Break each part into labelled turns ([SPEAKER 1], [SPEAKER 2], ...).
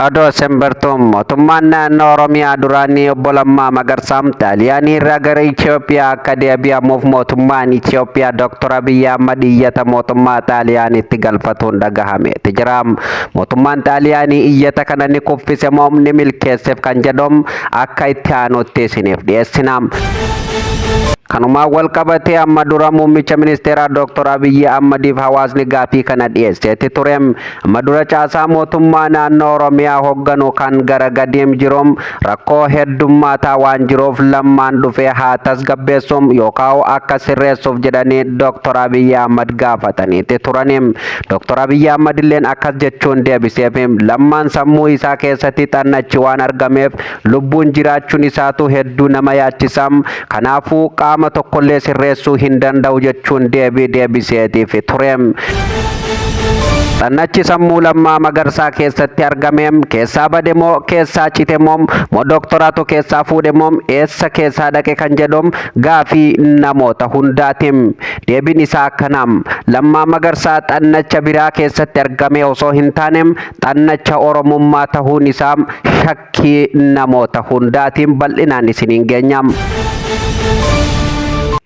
[SPEAKER 1] Odoo Simbirtuu mootummaan naannoo Oromiyaa duraanii obbo Lammaa Magarsaa Xaaliyaanii irraa gara Itoophiyaa akka deebi'amuuf mootummaan Itoophiyaa Dr. Abiyyi Ahmad iyyata mootummaa Xaaliyaaniitti galfatuun dhagahameeti jira. Mootummaan Xaaliyaanii iyyata kana ni kuffise moo ni milkeesseef kan jedhu akka itti aanutti isiniif dhiyeessina. Kanumaan wal qabatee amma dura muummicha ministeeraa Dr. Abiyyi Ahmadiif hawaasni gaafii kana dhiyeesseeti ture. Amma dura caasaa mootummaa naannoo Oromiyaa hogganu kan gara gadiim jirum rakkoo heddummaataa waan jiruuf Lammaan dhufee haa tasgabbeessum yookaan akka sirreessuuf jedhanii Dr. Abiyyi Ahmad gaafataniiti turani. Dr. Abiyyi Ahmad illeen akkas jechuun deebiseef. Lammaan sammuu isaa keessatti xannachi waan argameef lubbuun jiraachuun isaatu hedduu nama yaachisa. Kanaafuu qaama tokkollee sirreessuu hin danda'u jechuun deebii deebiseetiif ture. Xannachi sammuu Lammaa Magarsaa keessatti argame keessaa bade moo keessaa cite moo moo doktoraatu keessaa fuudhe moo eessa keessaa dhaqe kan jedhu gaafii namoota hundaati. Deebiin isaa akkana. Lammaa Magarsaa xannacha biraa keessatti argame osoo hin taane xannacha Oromummaa ta'uun isaa shakkii namoota hundaatiin bal'inaan isiniin geenya.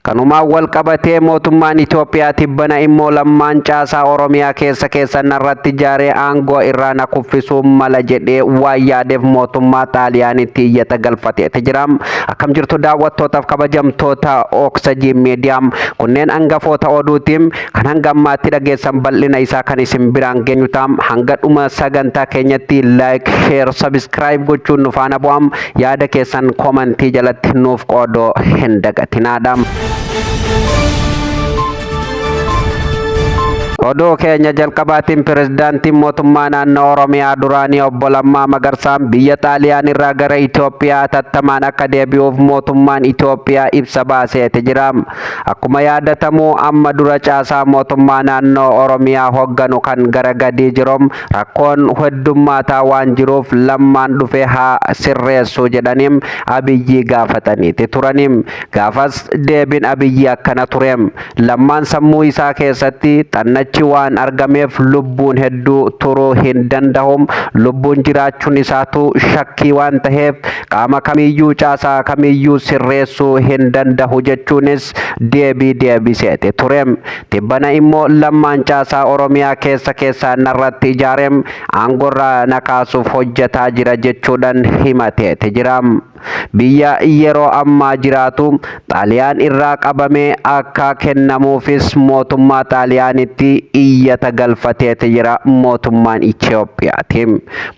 [SPEAKER 1] Kanumaan wal qabatee mootummaan Itoophiyaa tibbana immoo Lammaan caasaa Oromiyaa keessa keessa narratti ijaaree aangoo irraa na kuffisuu mala jedhee waan yaadeef mootummaa Xaaliyaanitti iyyata galfateeti jira. Akkam jirtu daawwattootaaf kabajamtoota Oksajii Miidiyaa, kunneen hangafoota oduuti. Kan hanga ammaatti dhageessan bal'ina isaa kan isin biraan geenyu ta'a. Hanga dhuma sagantaa keenyatti like, share, subscribe gochuun nu faana bu'aa. Yaada keessan komantii jalatti nuuf qooduu hin dagatinaadha. Oduu keenya jalqabaatiin pirezidaantiin mootummaa naannoo Oromiyaa duraanii obbo Lammaa Magarsaan biyya Xaaliyaan irraa gara Itoophiyaa hatattamaan akka deebi'uuf mootummaan Itoophiyaa ibsa baaseeti jira. Akkuma yaadatamu amma dura caasaa mootummaa naannoo Oromiyaa hogganu kan gara gadii jiru rakkoon heddummaataa waan jiruuf Lammaan dhufee haa sirreessu jedhanii Abiyyi gaafataniiti turani. Gaafas deebiin Abiyyi akkana ture. Lammaan sammuu isaa keessatti xannachi waan argameef lubbuun hedduu turuu hin danda'u. Lubbuun jiraachuun isaatu shakkii waan ta'eef qaama kamiyyuu caasaa kamiyyuu sirreessuu hin danda'u jechuunis deebii deebiseeti ture. Tibbana immoo Lammaan caasaa Oromiyaa keessa keessaa narratti ijaaree aangorraa na kaasuuf hojjetaa jira jechuudhaan himateeti jira. Biyya yeroo ammaa jiraatu Xaaliyaan irraa qabamee akka kennamuufis mootummaa Xaaliyaanitti iyyata galfateeti jira mootummaan Itoophiyaati.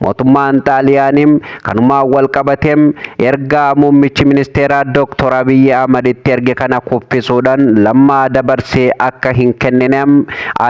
[SPEAKER 1] Mootummaan Xaaliyaanii kanumaan wal qabatee ergaa muummichi ministeeraa Dr. Abiyyi Ahmaditti erge kana kuffisuudhaan Lammaa dabarsee akka hin kennine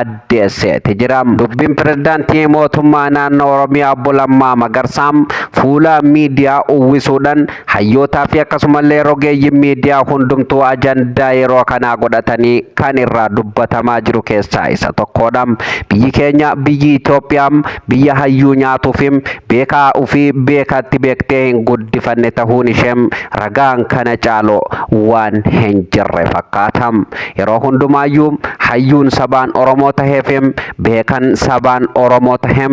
[SPEAKER 1] addeesseeti jira. Dubbiin pirezidaantii mootummaa naannoo Oromiyaa obbo Lammaa Magarsaa fuula miidiyaa uwwisuudhaan hayyootaa fi akkasumallee rogeeyyiin miidiyaa hundumtuu ajandaa yeroo kanaa godhatanii kan irraa dubbatamaa jiru keessaa isa tokkodha. Biyyi keenya biyyi Itoophiyaa biyya hayyuu nyaatuu fi beekaa ofii beekatti beektee hin guddifanne ta'uun ishee ragaan kana caalu waan hin jirre fakkaata. Yeroo hundumaayyuu hayyuun sabaan Oromoo tahee fi beekan sabaan Oromoo tahe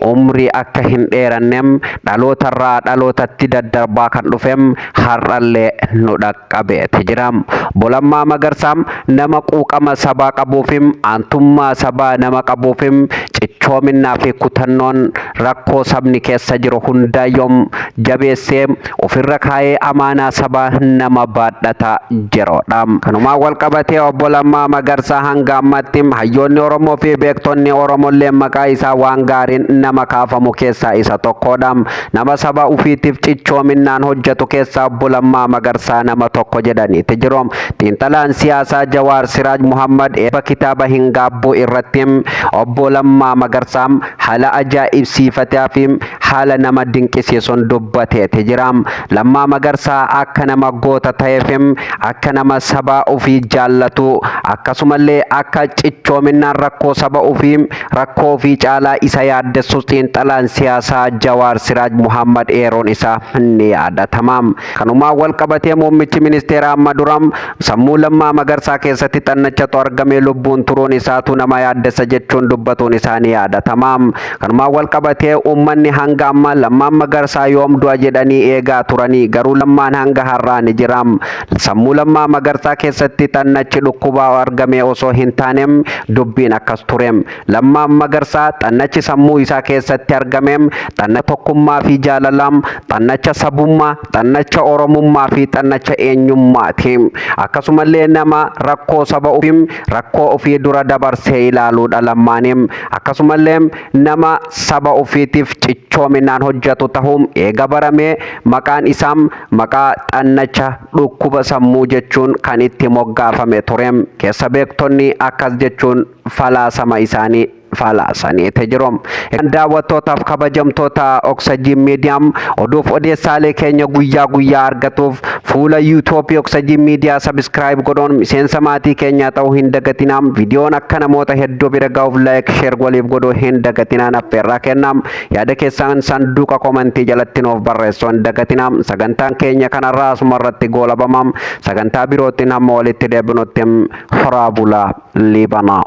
[SPEAKER 1] umrii akka hin dheeranne dhalootarraa dhalootatti daddarbaa kan dhufe har'allee nu dhaqqabeeti jira. Obbo Lammaa Magarsaa nama quuqama sabaa qabuu fi aantummaa sabaa nama qabuu fi cichoominnaa fi kutannoon rakkoo sabni keessa jiru hundaayyuu jabeessee ofirra kaa'ee amaanaa sabaa nama baadhata jiruudha. Kanumaan wal qabatee obbo Lammaa Magarsaa hanga ammatti hayyoonni Oromoo fi beektonni Oromollee maqaa isaa waan gaariin nama kaafamu keessaa isa tokkodha. Nama saba ofiitiif cichoominnaan hojjetu keessaa obbo Lammaa Magarsaa nama tokko jedhaniiti jiru. Xiinxalaan siyaasaa Jawaar Siraaj Muhammad eebba kitaaba hin gaabbuu irratti obbo Lammaa Magarsaa haala ajaa'ibsiifataa fi haala nama dinqisiisuun dubbateeti jira. Lammaa Magarsaa akka nama goota ta'eef akka nama saba ofii jaallatu akkasumallee akka cichoominnaan rakkoo saba ofii rakkoo ofii caalaa isa yaaddessus xiinxalaan siyaasaa Jawaar Siraaj Muhammad eeruun isaa ni yaadatama. yaadatama. Kanumaan wal qabatee muummichi ministeeraa amma dura sammuu Lammaa Magarsaa keessatti xannachatu argamee lubbuun turuun isaatu nama yaaddessa jechuun dubbatuun isaa ni yaadatama. Kanumaan wal qabatee uummanni hanga ammaa Lammaan Magarsaa yoom du'a jedhanii eegaa turanii, garuu Lammaan hanga har'aa ni jira. Sammuu Lammaa Magarsaa keessatti xannachi dhukkubaa argamee osoo hin taane dubbiin akkas ture. Lammaan Magarsaa xannachi sammuu isaa keessatti argame xannacha tokkummaa fi jaalalaa, xannacha sabummaa, xannacha Oromummaa fi xannacha eenyummaati. Akkasumallee nama rakkoo saba ofii rakkoo ofii dura dabarsee ilaaluudha Lammaani. Akkasumallee nama saba ofiitiif cichoominaan hojjetu tahuu eega baramee maqaan isaa maqaa xannacha dhukkuba sammuu jechuun kan itti moggaafame ture. Keessa beektonni akkas jechuun falaasama isaanii falaasaniiti jiru. Daawwattootaaf kabajamtoota Oksajii Miidiyaa, oduuf odeessaalee keenya guyyaa guyyaa argatuuf fuula YouTube Oksajii Miidiyaa subscribe godhuun miseensa maatii keenyaa ta'uu hin dagatinaa. Viidiyoon akka namoota hedduu bira ga'uuf like, share waliif godhuu hin dagatinaan affeerraa kennaa. Yaada keessan sanduuqa komantii jalatti nuuf barreessuu hin dagatinaa. Sagantaan keenya kanarraa asuma irratti goolabama. Sagantaa birootiin hamma walitti deebinutti horaa bulaa liibanaa.